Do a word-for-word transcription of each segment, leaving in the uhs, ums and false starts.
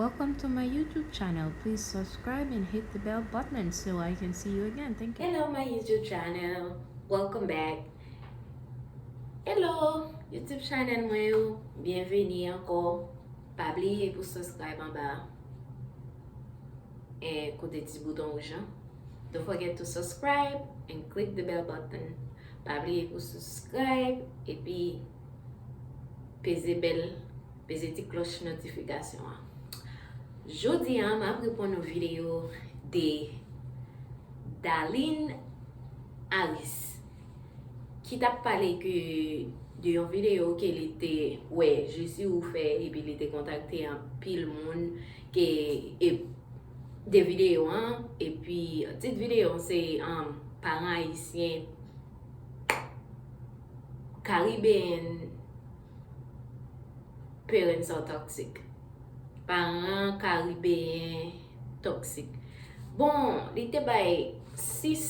Welcome to my YouTube channel. Please subscribe and hit the bell button so I can see you again. Thank you. Hello, my YouTube channel. Welcome back. Hello, YouTube channel mwen yo. Byenveni ankò. Pa bliye pou subscribe anba. E kote ti bouton wouj lan. Don't forget to subscribe and click the bell button. Pa bliye pou subscribe epi peze bèl, peze ti klòch notifikasyon an. Jodi a, m ap reponn yon videyo de Darline Harris, ki t ap pale ke de yon videyo ke li te wè Jesi ou fè, epi li te kontakte anpil moun ke e, de videyo an, epi tit videyo an se um, paran ayisyen Caribbean parents are toxic. Paran karibeyen toksik. Bon, li te bay sis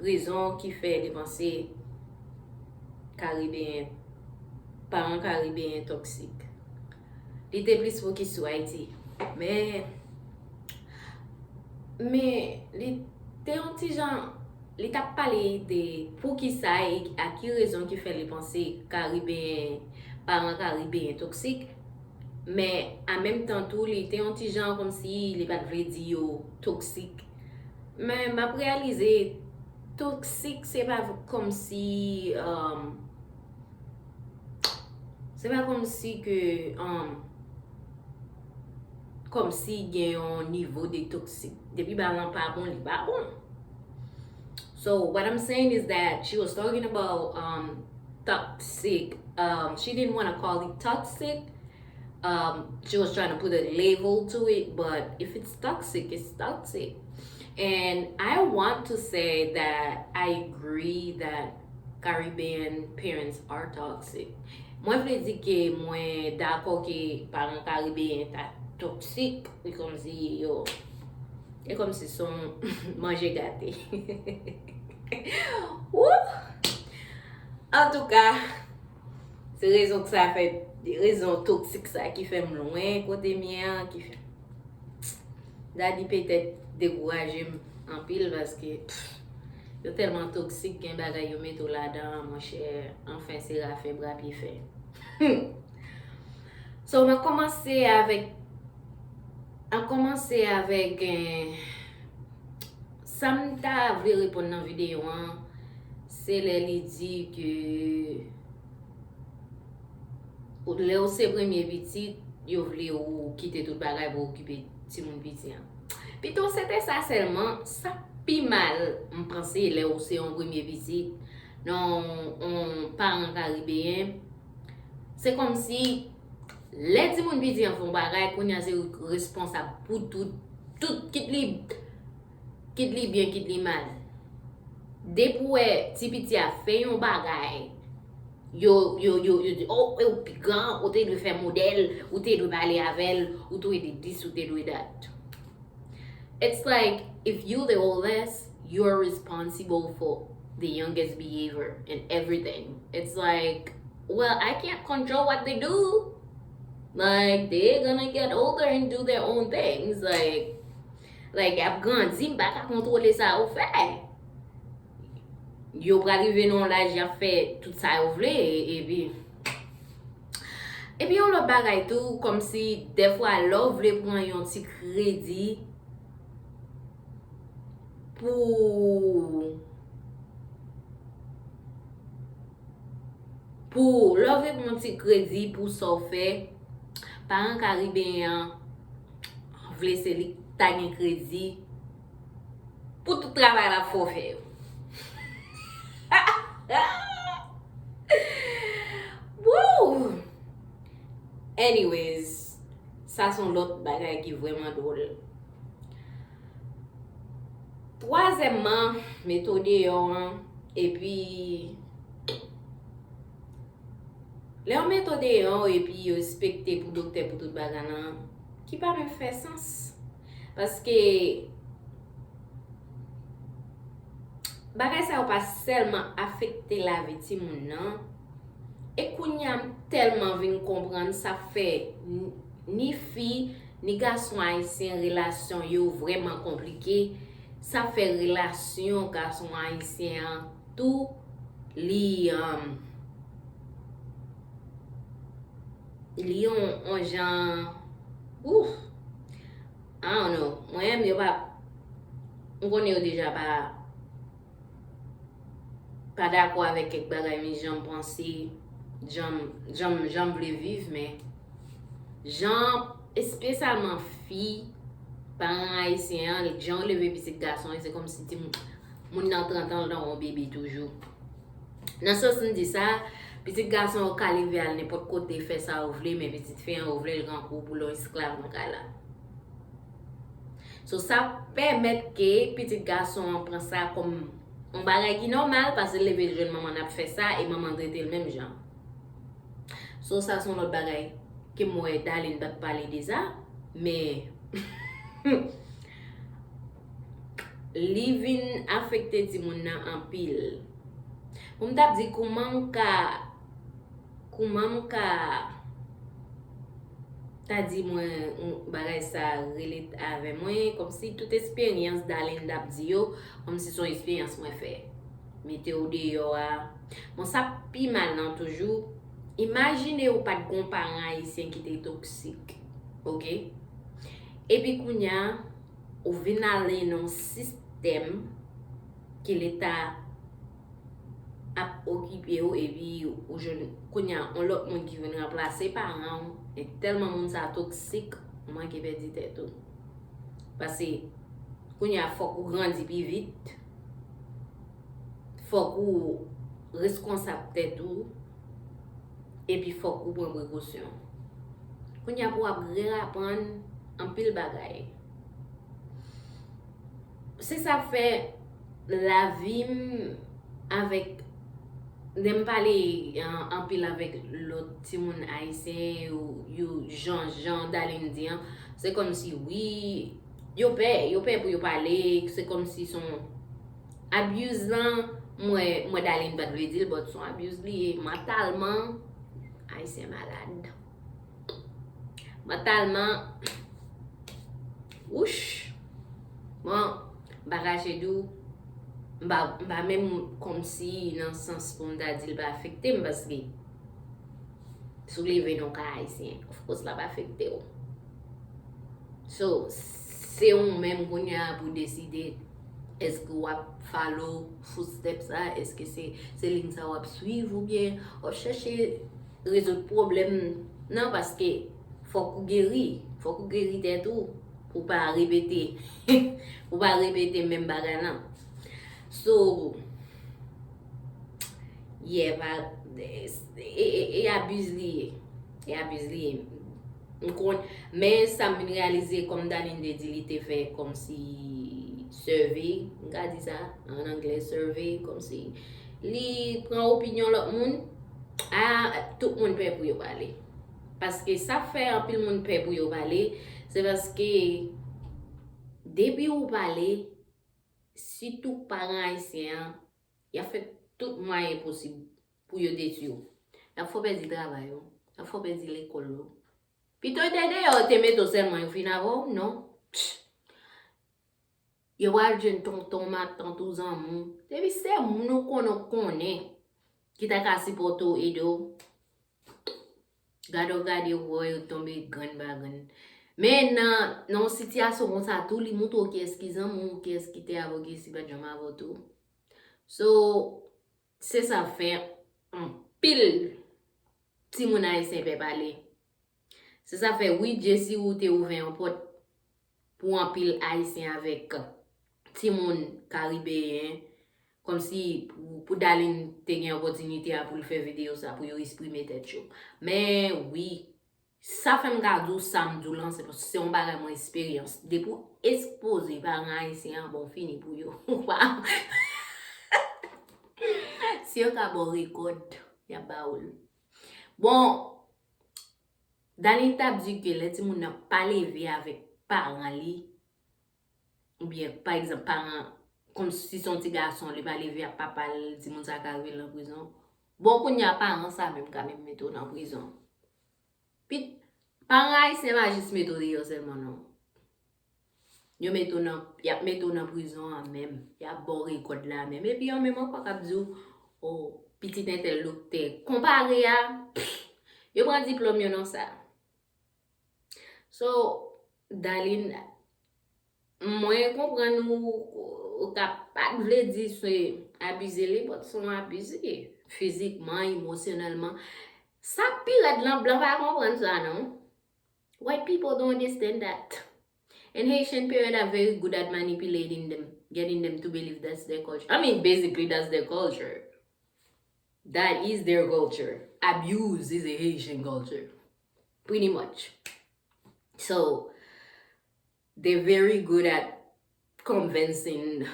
rezon ki fè li panse karibeyen, paran karibeyen toksik. Li te plis fokis sou Ayiti. Men, men li te yon ti jan, li t ap pale de poukisa e a ki rezon ki fè li panse karibeyen, paran karibeyen toksik. Men an menm tan tou, li te yon ti jan kòmsi li pa t vle di yo toksik. Men m ap reyalize, toksik se pa kòmsi, um, se pa kòmsi ke, um, kòmsi gen yon nivo de toksik. Depi bagay lan pa bon, li pa bon. So what I'm saying is that she was talking about um, toxic. Um, she didn't want to call it toxic. Um, she was trying to put a label to it, but if it's toxic, it's toxic. And I want to say that I agree that Caribbean parents are toxic. Mwen vle di ke mwen dakò ke paran karibeyen ta toksik, e kòmsi yo, e kòmsi se yon manje gate. Woo! Antouka, se rezon sa fè, rezon toksik sa ki fè m lwen kote m ye an, ki fè Daddy petèt dekouraje m anpil paske pff, yo tèlman toksik, gen bagay yo mete w ladan, monchè, anfen se rafe bra pye fè. So, mwen kòmanse avèk, mwen kòmanse avèk eh, sa m ta vle reponn nan videyo an, se lè li di ke lè w se premye pitit, yo vle ou kite tout bagay pou okipe timoun piti an. Pito se te sa sèlman, sa pi mal, m panse, lè ou se yon premye pitit nan yon paran karibeyen, se kòmsi lè timoun piti an fè yon bagay, kounye a se ou k responsab pou tout, tout, kit li, kit li byen, kit li mal. Depi w wè ti piti a fè yon bagay, yo, yo, yo, yo di, oh, e ou pi gran, ou te dwe fè modèl, ou te dwe pale avè l, ou te dwe dis, ou te dwe dat. It's like, if you the oldest, you're responsible for the youngest behavior and everything. It's like, well, I can't control what they do. Like, they're gonna get older and do their own things. Like, like, y ap grandi, m pa ka kontwole sa yo fè. Yo pral rive nan yon laj y ap fè tout sa yo vle, epi, epi yon lòt bagay tou, kòmsi dèfwa lè w vle pran yon ti kredi pou, pou, lè w vle pran yon ti kredi pou sa w fè, paran karibeyen an vle se li k ta gen kredi pou tout travay l ap fè w fè yo. Woo! Anyways, sa se yon lòt bagay ki vrèman dwòl. Twazyèmman, met w deyò an, epi lè yo met w deyò epi yo espekte pou doktè pou tout bagay lan, ki pa menm fè sans. Paske bagay sa yo pa sèlman afekte lavi timoun nan, e kounye a m tèlman vin konprann sa fè n-, ni fi, Ni gason ayisyen, relasyon yo vrèman konplike. Sa fè relasyon gason ayisyen an tou, li, um, li yon, yon jan, ouf, I don't know. Mwen menm, yo pa, m konnen yo deja pa pa dakò avèk kèk bagay, men jan m panse, jan m, jan m, jan m vle viv, men jan, espesyalman fi, paran ayisyen an, jan yo leve pitit gason yo, se kòmsi ti moun, moun nan trant an, l nan yon bebe toujou. Nan sans m di sa, pitit gason yo ka leve al nenpòt kote, fè sa yo vle, men pitit fi an yo vle l gran kou pou l yon esklav nan kay la. So, sa pèmèt ke pitit gason an pran sa kòm yon bagay ki nòmal, paske l leve l jwenn manman n ap fè sa, e manman trete l menm jan. So, sa se yon lòt bagay ke m wè Darline pa t pale de sa, men li vin afekte timoun nan anpil. Pou m t ap di kouman m ka, kouman m ka ta di mwen, m, bagay sa relate avè mwen, kòmsi tout eksperyans Darline t ap di yo, kòmsi se yon eksperyans mwen fè. Mete w deyò a. Bon, sa pi mal nan toujou, imajine ou pa t gon paran ayisyen ki te toksik, oke? Epi kounye a, ou vin ale nan yon sistèm ke leta ap okipe w, epi ou jwenn kounye a yon lòt moun ki vin ranplase paran w, e tèlman moun sa toksik, ou manke pèdi tèt ou. Paske kounye a fòk ou grandi pi vit, fòk ou reskonsab tèt ou, epi fòk ou pran prekosyon. Kounye a pou w ap reyaprann anpil bagay. Se sa k fè lavi m avèk, lè m pale an, anpil avèk lòt timoun ayisyen, yo, yo, jan, jan Darline di an, se kòmsi wi, yo pè, yo pè pou yo pale, se kòmsi se yon abuse lan, m wè, m wè Darline pa t vle di l, but se yon abuse li ye, mantalman, ayisyen malad. Mantalman, wouch. Bon, m pa kache di w, m pa, m pa menm kòmsi nan sans pou m ta di l pa afekte m, paske si w leve nan yon kay ayisyen, of course, l ap afekte w. So, se ou menm kounye a pou deside èske w ap follow footstep sa, èske se, se liy sa w ap swiv, oubyen w ap chèche rezoud pwoblèm nan, paske fòk ou geri, fòk ou geri tèt ou, pou w pa repete, pou w pa repete menm bagay lan. So, yeah, pa, e, e, e, e abuse li ye, e abuse li ye. M konn, men sa m vin reyalize, kòm Darline te di, li te fè kòmsi survey, m ka di sa an anglè, survey, kòmsi li pran opinyon lòt moun, a, tout moun pè pou yo pale. Paske sa fè anpil moun pè pou yo pale, se paske depi ou pale, sitou paran ayisyen an, y ap fè tout mwayen posib pou yo detwi w. Y ap fè w pèdi travay ou, y ap fè w pèdi lekòl ou. Pito yo te deyò, yo te mete w sèlman, yo fin avè w, non. Pch. Yo pral jwenn tonton, matant ou zanmi w. Depi se moun ou konnen, w konnen, ki ta ka sipòte w, ede w. Gade w gade, w wè yo tonbe grenn pa grenn. Men nan, nan yon sitiyasyon konsa tou, li montre w kiyès ki zanmi w, kiyès ki te avè w, kiyès ki pa t janm avè w tou. So, se sa fè anpil timoun ayisyen pè pale. Se sa fè, wi, Jessie Woo te ouvè yon pòt pou anpil ayisyen avèk timoun karibeyen, kòmsi pou, pou Darline te gen opòtinite a pou l fè videyo sa, pou yo eksprime tèt yo. Men wi, sa fè m ka di w sa m di w lan, se paske se yon bagay mwen eksperyans. Depi w ekspoze paran ayisyen an, bon, fini pou yo. Ou pa, si yo ka ba w rekòd, y ap ba w l. Bon, Darline t ap di ke lè timoun nan pa leve avèk paran li, oubyen, pa egzanp, paran, kòmsi se yon ti gason, li pa leve ak papa l, timoun sa ka rive nan prizon. Bon, kounye a, paran sa menm ka menm mete w nan prizon. Pit, Paran ayisyen pa jis mete w deyò sèlman, non. Yo mete w nan, y ap mete w nan prizon an menm. Y ap ba w rekòd la menm. Epi yo menm ankò k ap di w, o, pitit entèl doktè. Konpare a, yo pran diplòm yo nan sa. So, Darline, mwen konprann ou, ou ka pa t vle di se abize li, but se yon abize. Fizikman, emosyonèlman. Sa pi rèd lan, blan pa konprann sa, non. White people don't understand that. And Haitian parents are very good at manipulating them, getting them to believe that's their culture. I mean, basically, that's their culture. That is their culture. Abuse is a Haitian culture. Pretty much. So, they're very good at convincing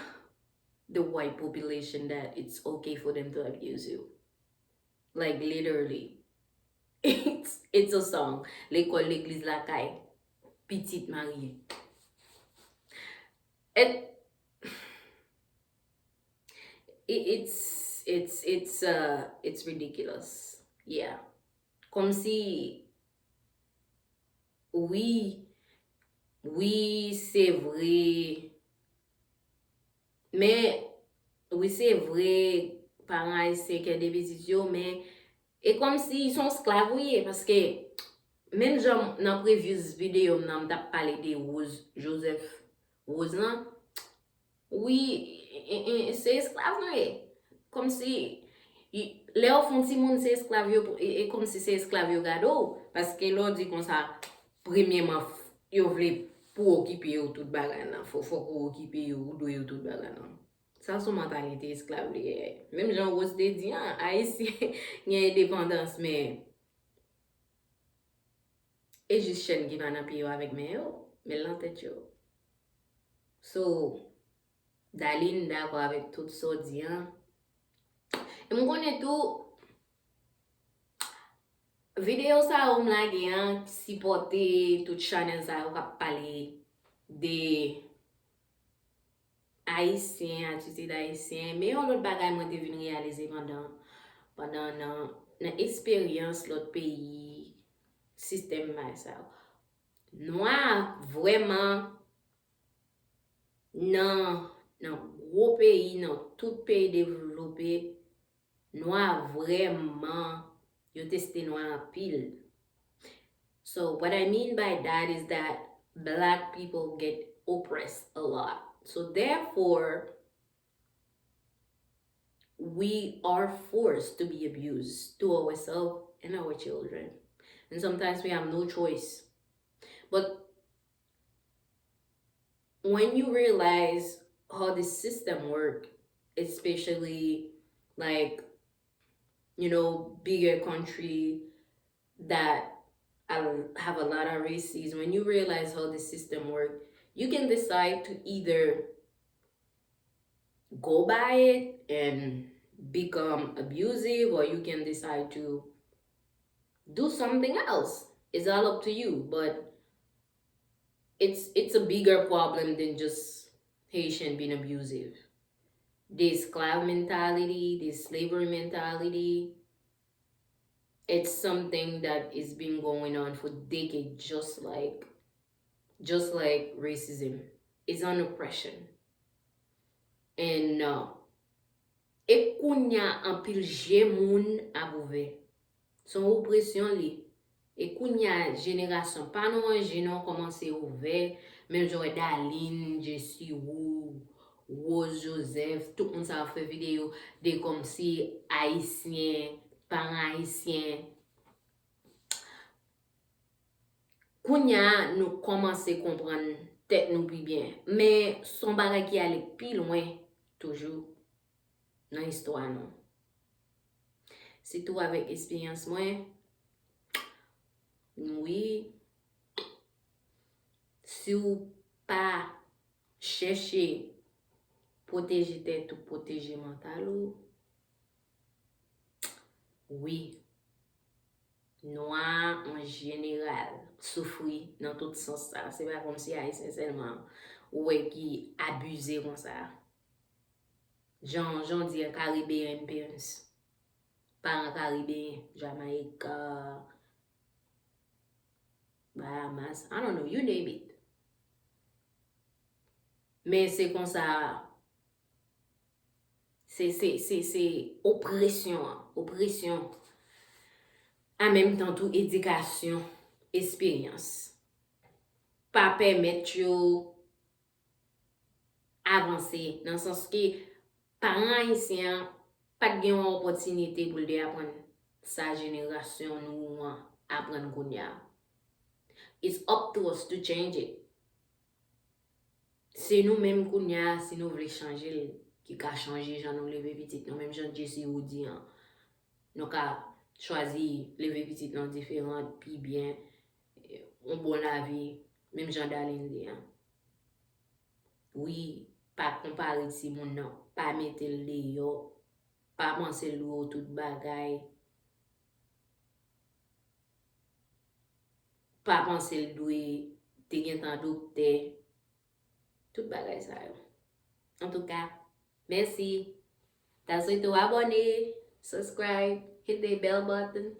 the white population that it's okay for them to abuse you. Like, literally. It's, it's a song. Lekòl, legliz, lakay. Pitit marye. It, it, it's, it's, it's, uh, it's ridiculous. Yeah. Kòmsi, wi, wi, se vre. Men, wi, se vre, paran ayisyen kenbe pitit yo, men e kòmsi se yon esklav ou ye, paske menm jan nan previous videyo m nan, m t ap pale de Rose Joseph, Rose lan, wi, e, e, e, se esklav nou ye. Kòmsi, i, lè yo fè yon timoun, se esklav yo, e, e kòmsi se esklav yo gade w, paske lè w di konsa, premyèman, f-, yo vle pou okipe yo tout bagay lan. Fò, fòk ou okipe yo, ou dwe yo tout bagay lan. Sa se yon mantalite esklav li ye. Menm jan Rose te di an, Ayisyen gen endepandans, men e jis chèn ki pa nan pye yo avèk men yo, men l nan tèt yo. So, Darline, m dakò avèk tout sa w di an. E m konnen tou, videyo sa yo m lage an, sipòte tout chanèl sa yo k ap pale de Ayisyen, atitid Ayisyen. Men yon lòt bagay mwen te vin reyalize pandan, pandan nan, nan eksperyans lòt peyi, sistèm bagay sa yo. Nwa vrèman nan, nan gwo peyi, nan tout peyi devlope, nwa vrèman, yo teste nwa anpil. So, what I mean by that is that black people get oppressed a lot. So, therefore, we are forced to be abused to ourselves and our children. And sometimes we have no choice. But when you realize how the system work, especially, like, you know, bigger country that have a lot of races, when you realize how the system work, you can decide to either go by it and become abusive, or you can decide to do something else. It's all up to you, but it's, it's a bigger problem than just Haitian being abusive. The esclave mentality, the slavery mentality, it's something that is been going on for decades, just like, just like racism. It's an oppression. And, uh, e kounya anpil je moun ap ouvè. Se yon opresyon li. E kounya jenerasyon pa nou an je nou an kòmanse ouvè. Menm jan w wè Darline, Jessie Woo, Rose Joseph, tout moun sa yo fè videyo de kòmsi Ayisyen, paran Ayisyen. Kounya nou kòmanse konprann tèt nou pi byen. Men se yon bagay ki ale pi lwen toujou nan istwa nou. Sitou avèk eksperyans mwen, wi, si w pa chèche pwoteje tèt ou, pwoteje mantal ou, wi, nwa an jeneral soufri nan tout sans sa. Se pa kòmsi Ayisyen sèlman ou wè ki abize konsa. Jan, jan w di an, Karibeyen parents. Paran Karibeyen, Jamayika, Bahamas, I don't know, you name it. Men se konsa, se, se, se, se opresyon an, opresyon. An menm tan tou, edikasyon, esperyans pa pèmèt yo avanse, nan sans ke paran ayisyen an pa t gen yon opòtinite pou l te aprann sa jenerasyon nou an aprann kounye a. It's up to us to change it. Se nou menm kounye a, si nou vle chanje l, ki ka chanje jan nou leve pitit nou, menm jan Jesse ou di an. Nou ka chwazi leve pitit nou diferan, pi byen, yon bon lavi, menm jan Darline di an. Wi, pa konpare timoun nan, pa mete l deyò, pa panse l dwe w tout bagay, pa panse l dwe te gentan doktè, tout bagay sa yo. Antouka, mèsi. Ta swete w abòne, subscribe, hit the bell button.